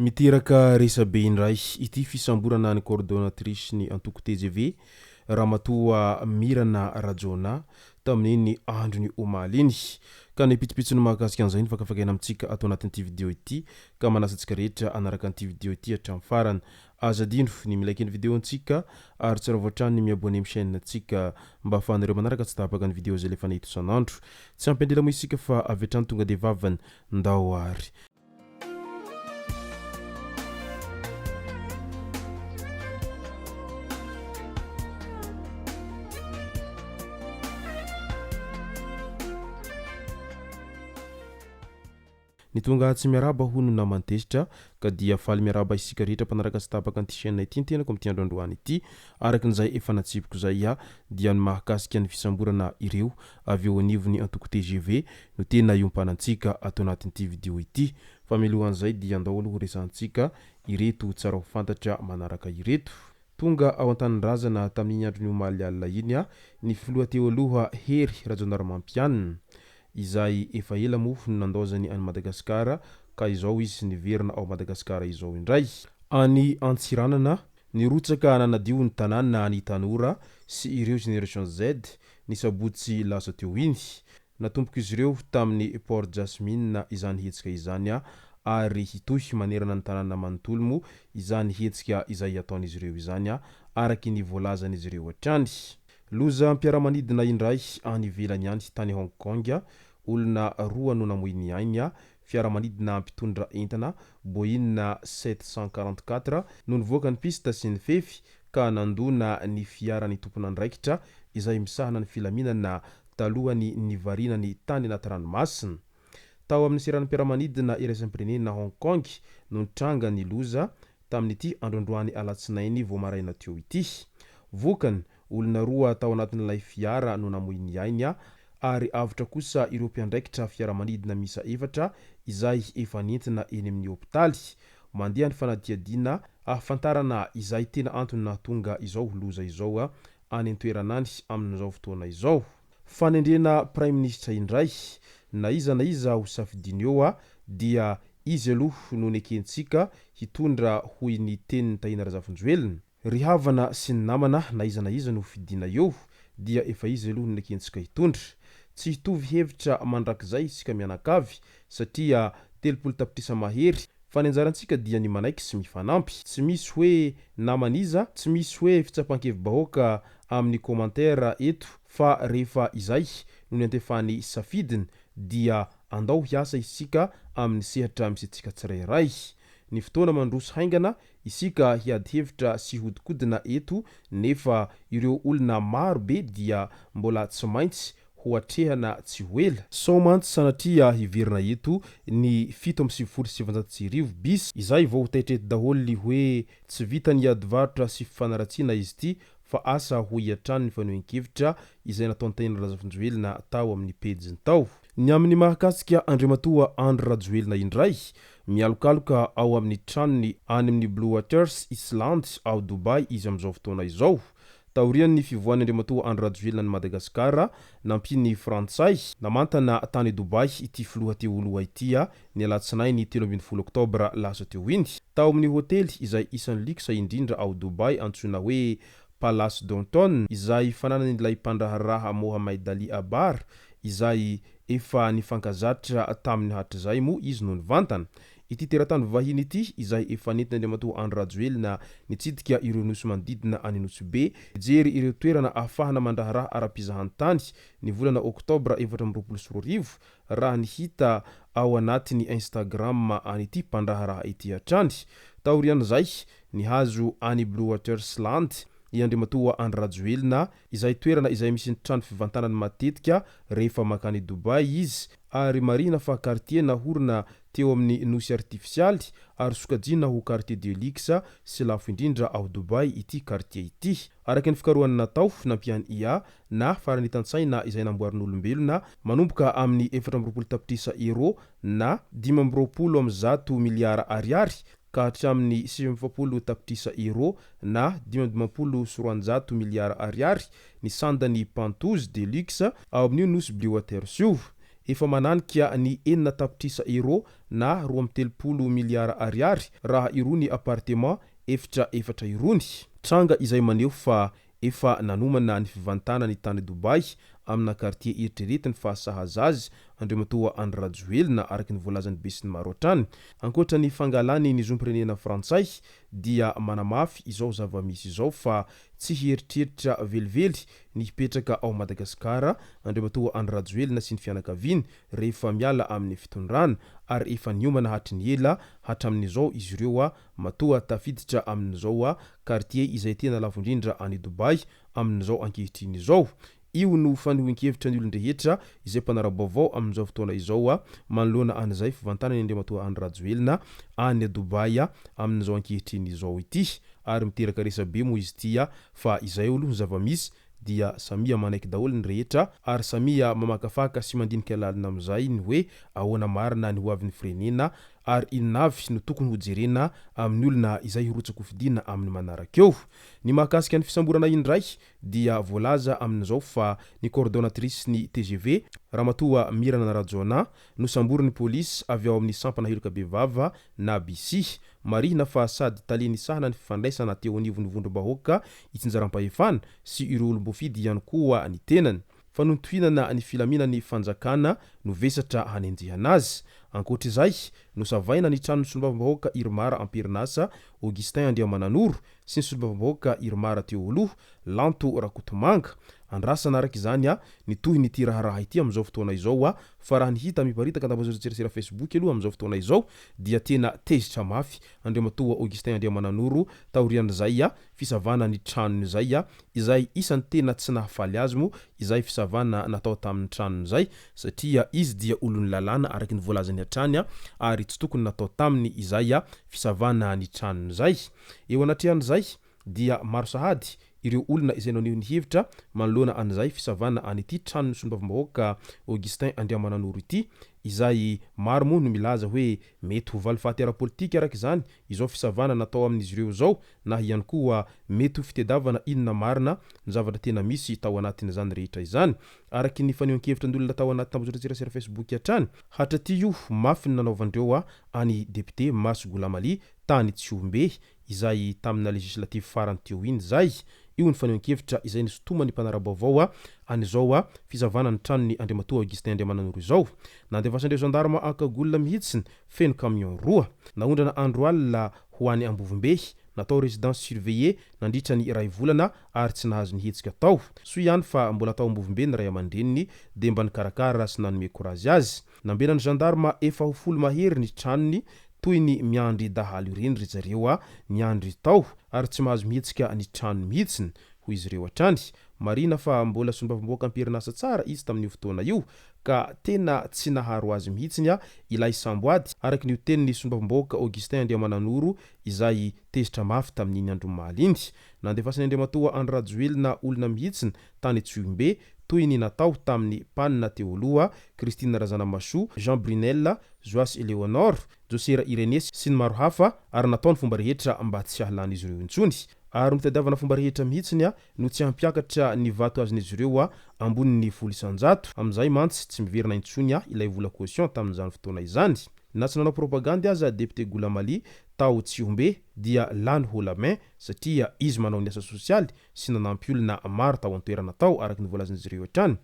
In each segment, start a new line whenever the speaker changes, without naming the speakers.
Miteraka resabe indray ity fisamborana ny coordonnatrice ny antoko tgv, Ramatoa Mirana Rajaonah, tamin'iny andron'ny omaly iny. Ka ny pitsopitsony mahakasika an'izay no fakafakaina amintsika ato anatin'ity video ity, ka manasa antsika rehetra hanaraka an'ity video ity hatramin'ny farany. Aza adino ny mi-like ny video ntsika ary tsarovy hatrany ny mi-abonner amin'ny chaîne ntsika mba ahafahanareo manaraka tsy tapaka ny video izay alefanay eto isan'andro. Tsy ampy andrila moa isika fa avy hatrany tonga dia vavany. Ndao ary. Ny tonga tsy miarahaba hono naman'i Tezitra ka dia faly miarahaba isika rehetra mpanaraka sy tapaka an'ity chaîne ity ny tenako amin'ity andro androany ity. Araka an'izay efa natsipiko izay dia ny mahakasika ny fisamborana ireo avy eo anivon'ny antoko tgv no tena iompanantsika ato anatin'ity video ity. Fa mialohan'izay dia andao aloha horesahantsika ireto tsara ho fantatra manaraka ireto. Tonga ao an-tanindrazana tamin'iny andron'ny omaly alina iny ny filoha teo aloha Hery Rajaonarimampianina, izay efa ela moa no nandaozany an'i Madagasikara ka izao izy niverina ao Madagasikara izao indray. Any Antsiranana, nirotsaka nanadio ny tanàna ny tanora sy ireo Génération Z ny sabotsy lasa teo iny. Natombok'izy ireo tamin'ny Port Jasmine izany hetsika izany ary hitohy manerana ny tanàna manontolo moa izany hetsika izay ataon'izy ireo izany araky ny voalazan'izy ireo hatrany. Lozam-piaramanidina indray any ivelany any tany Hong Kong, olona roa no namoy ny ainy, fiaramanidina mpitondra entana Boeing 744 no nivoaka ny piste sy ny fefy ka nandona ny fiaran'ny tompon'andraikitra izay misahana ny filaminana talohan'ny nivarinany tany anaty ranomasina. Tao amin'ny seranam-piaramanidina iraisam-pirenena Hong Kong no nitranga ny loza, tamin'ity androandroany alatsinainy vao maraina teo ity. Vokany, olona roa tao anatin'ilay fiara no namoy ny ainy ary avotra kosa ireo mpiandraikitra fiaramanidina miisa efatra izay efa nentina eny amin'ny hopitaly. Mandeha ny fanadihadiana ahafantarana izay tena antony nahatonga izao loza izao any an-toerana any amin'izao fotoana izao. Fanendrena praiminisitra indray, na iza na iza ho safidiana eo dia izy aloha no nekentsika hitondra hoy ny tenin'i Tahina Razafinjoelina. Ry havana sy ny namana na iza na iza no hofidiana eo dia efa izy aloha no nekentsika hitondra. Tsy hitovy hevitra mandrakizay isika mianakavy satria 30 tapitrisa mahery fa ny anjarantsika dia ny manaiky sy mifanampy. Tsy misy hoe naman'iza, tsy misy hoe fitsapan-kevi-bahoaka amin'ny commentaire eto fa rehefa izay no niantefan'ny safidiny dia andao hiasa isika amin'ny sehatra misy antsika tsirairay. Ny fotoana mandroso haingana isika hiady hevitra sy hihodikodina eto nefa ireo olona maro be dia mbola tsy maintsy ho atrehana tsy ho ela. Sao mantsy sanatria hiverina eto ny 1997 bis izay vao ho taitra eto daholo ny hoe tsy vitan'ny ady varotra sy fifanaratsiana izy ity fa asa hoy hatrany ny fanehoan-kevitra izay nataon'i Tahina Razafinjoelina tao amin'ny pejiny tao. Ny amin'ny mahakasika Andriamatoa Andry Rajoelina indray, mialokaloka ao amin'ny tranony any amin'ny Blue Waters Island ao Dubai izy amin'izao fotoana izao. Taorian'ny fivoahan'i Andriamatoa Andry Rajoelina an'i Madagasikara, nampian'ny Frantsay, namantana tany Dubai ity filoha teo aloha ity ny alatsinainy 13 oktobra lasa teo iny, tao amin'ny hotely izay isan'ny luxe indrindra ao Dubai antsoina hoe Palace Downtown, izay fananan'ilay mpandraharaha Mohamed Ali Abar, izay efa nifankazatra taminy hatrizay moa izy no nivantana. Ity teratany vahiny ity izay efa nentin'Andriamatoa Andry Rajoelina nitsidika ireo nosy manodidina an'i Nosy Be, nijery ireo toerana ahafahana mandraharaha ara-pizahantany ny volana oktobra 2024, raha ny hita ao anatin'ny Instagram an'ity mpandraharaha ity hatrany. Taorian'izay, nihazo an'i Blue Waters Land i Andriamatoa Andry Rajoelina, izay toerana izay misy ny trano fivantanany matetika rehefa mankany Dubai izy, ary marihina fa kartie nahorina teo amin'ny nosy artifisialy ary sokajiana ho quartier de luxe sy lafo indrindra ao Dubai ity kartie ity. Araka ny fikarohana natao, nampian'ny IA na faranitan-tsaina izay namboarin'olombelona, manomboka amin'ny 24 tapitrisa euros na 125 miliara ariary ka hatramin'ny 49 tapitrisa euros na 255 miliara ariary ny sandan'ny Pantouse de luxe ao amin'io nosy Blue Waters io. Efa mananika ny 6 tapitrisa euros na 32 miliara ariary raha irony appartement efitra efatra irony. Tranga izay maneho fa efa nanomana ny fivantanany tany Dubaï amina quartier eritreretiny fa sahaza azy Andriamatoa Andry Rajoelina, araka ny voalazan'ny besinimaro hatrany. Ankoatra ny fangalany ny zom-pirenena frantsay dia manamafy izao zava-misy izao fa tsy hieritreritra velively ny hipetraka ao Madagasikara Andriamatoa Andry Rajoelina sy ny fianakaviany rehefa miala amin'ny fitondrana ary efa niomana hatry ny ela hatramin'izao izy ireo matoa tafiditra amin'izao quartier izay tena lafo indrindra any Dubaï amin'izao ankehitriny izao. Io no fanehoan-kevitra ny olon-drehetra izay mpanara-baovao amin'izao fotoana izao manoloana an'izay fivantanany Andriamatoa Andry Rajoelina any Dubaï amin'izao ankehitriny izao ity ary miteraka resabe moa izy ity fa izay aloha ny zava-misy dia samia manaiky daholo ny rehetra ary samia mamakafaka sy mandinika lalina amin'izay ny hoe ahoana marina ny hoavin'ny firenena ary inona avy no tokony hojerena amin'ny olona izay hirotsa-kofidina amin'ny manaraka eo. Ny mahakasika ny fisamborana indray dia voalaza amin'izao fa ny coordonnatrice-n'ny tgv, Ramatoa Mirana Rajaonah, nosamborin'ny polisy avy ao amin'ny sampana heloka bevava na BC. Marihina fa sady tale nisahana ny fifandraisana teo anivon'ny vondrom-bahoaka itsinjaram-pahefana sy ireo olom-boafidy ihany koa ny tenany. Fanontohinana ny filaminan'ny fanjakana no vesatra hanenjehana azy. Ankoatra izay, nosavaina ny tranon'ny solombavambahoaka Irmar am-perinasa, Augustin Andriamananoro, sy ny solombavambahoaka Irmar teo aloha, Lanto Rakotomanga. Andrasana araka izany ny tohin'ity raharaha ity amin'izao fotoana izao fa raha ny hita miparitaka an-tambajotran-tserasera Facebook aloha amin'izao fotoana izao dia tena tezitra mafy Andriamatoa Augustin Andriamananoro taorian'izay fisavana ny tranony izay, izay isan'ny tena tsy nahafaly azy moa izay fisavana natao tamin'ny tranony izay satria izy dia olon'ny lalàna araka ny voalazany hatrany ary tsy tokony natao taminy izay fisavana ny tranony izay. Eo anatrehan'izay dia maro sahady ireo olona izay naneho ny hevitra manoloana an'izay fisavana an'ity tranon'ny solombavambahoaka Augustin Andriamananoro ity izay maro moa no milaza hoe mety ho valifaty ara-politika araka izany izao fisavana natao amin'izy ireo izao na ihany koa mety ho fitedavana inona marina ny zavatra tena misy tao anatin'izany rehetra izany araky ny fanehoan-kevitra ny olona tao anaty tambajotran-tserasera Facebook hatrany. Hatraty io mafy ny nanaovandreo an'i député Masy Goulamaly tany Tsihombe izay tamina législative farany teo iny izay. Io ny fanehoan-kevitra izay nisintoman'ny mpanara-baovao an'izao fisavana ny tranon'i Andriamatoa Augustin Andriamananoro izao. Nandefasan-dreo gendarme an-cagoule mihitsy feno camion roa. Naondrana andro alina ho any Ambovombe, natao résidence surveillée nandritra ny iray volana ary tsy nahazo nihetsika tao. Soa ihany fa mbola tao Ambovombe ny ray aman-dreniny dia mba nikarakara sy nanome courage azy. Nambenan'ny gendarme efa ho folo mahery ny tranony toy ny miandry dahalo ireny ry zareo a niandry tao ary tsy mahazo mihetsika ny trano mihitsiny, hoy izy ireo hatrany. Marihina fa mbola solombavambahoaka am-perinasa tsara izy tamin'io fotoana io ka tena tsy naharo azy mihitsiny ilay samboady, araka ny tenin'ny solombavambahoaka Augustin Andriamananoro izay tezitra mafy tamin'iny andro omaly iny. Nandefasan'i Andriamatoa Andry Rajoelina olona mihitsiny tany Tsihombe toy ny natao tamin'ny PAN teo aloha, Christine Razanamahasoa, Jean Brunelle, Joasy Eléonore, Josera Irénée sy ny maro hafa ary natao ny fomba rehetra mba tsy hahalan'izy ireo intsony. Ary notadiavana fomba rehetra mihitsiny no tsy hampiakatra ny vato azon'izy ireo ambonin'ny 10%. Amin'izay mantsy tsy miverina intsony ilay vola caution tamin'izany fotoana izany. Na tsy nanao propagandy aza député Goulamali tao Tsihombe dia lany haut la main satria izy manao ny asa sosialy sy nanampy olona maro tao an-toerana tao araka ny voalazan'izy ireo hatrany.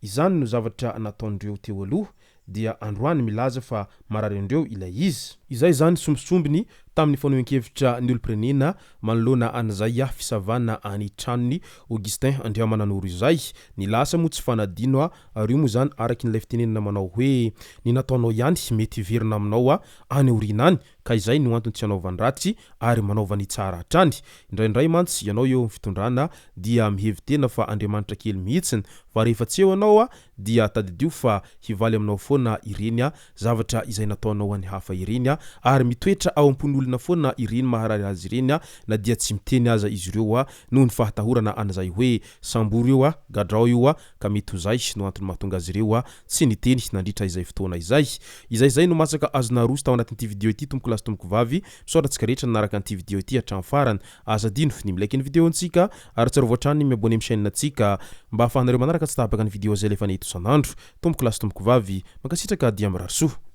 Izany no zavatra nataon'ireo teo aloha dia androany milaza fa marary an'ireo ilay izy. Izay izany sombintsombiny tamin'ny fanehoan-kevitra ny olom-pirenena manoloana an'izay fisavana any tranon'i Augustin Andriamananoro izay. Ny lasa moa tsy fanadino ary io moa izany araky ny ilay fitenenana manao hoe ny nataonao ihany mety hiverina aminao any aoriana any ka izay no antony tsy hanaovany ratsy ary manaova ny tsara hatrany. Indraindray mantsy ianao eo amin'ny fitondrana dia mihevi-tena fa Andriamanitra kely mihitsiny fa rehefa tsy eo ianao dia tadidio fa hivaly aminao foana ireny zavatra izay nataonao an'ny hafa ireny ary mitoetra ao am-pon'olona. olona foana ireny maharary azy ireny na dia tsy miteny aza izy ireo noho ny fahatahorana an'izay hoe sambory io, gadrao io, ka mety ho izay no antony mahatonga azy ireo tsy niteny nandritra izay fotoana izay. Izay izay no masaka azo naroso tao anatin'ity video ity tompoko lahy sy tompoko vavy. Misaotra antsika rehetra nanaraka an'ity video ity hatramin'ny farany. Aza adino ny mi-like ny video-ntsika ary tsarovy hatrany ny mi-abonner amin'ny chaîne-ntsika mba ahafahanareo manaraka tsy tapaka ny video izay alefanay eto isan'andro. Tompoko lahy sy tompoko vavy, mankasitraka dia mirary soa.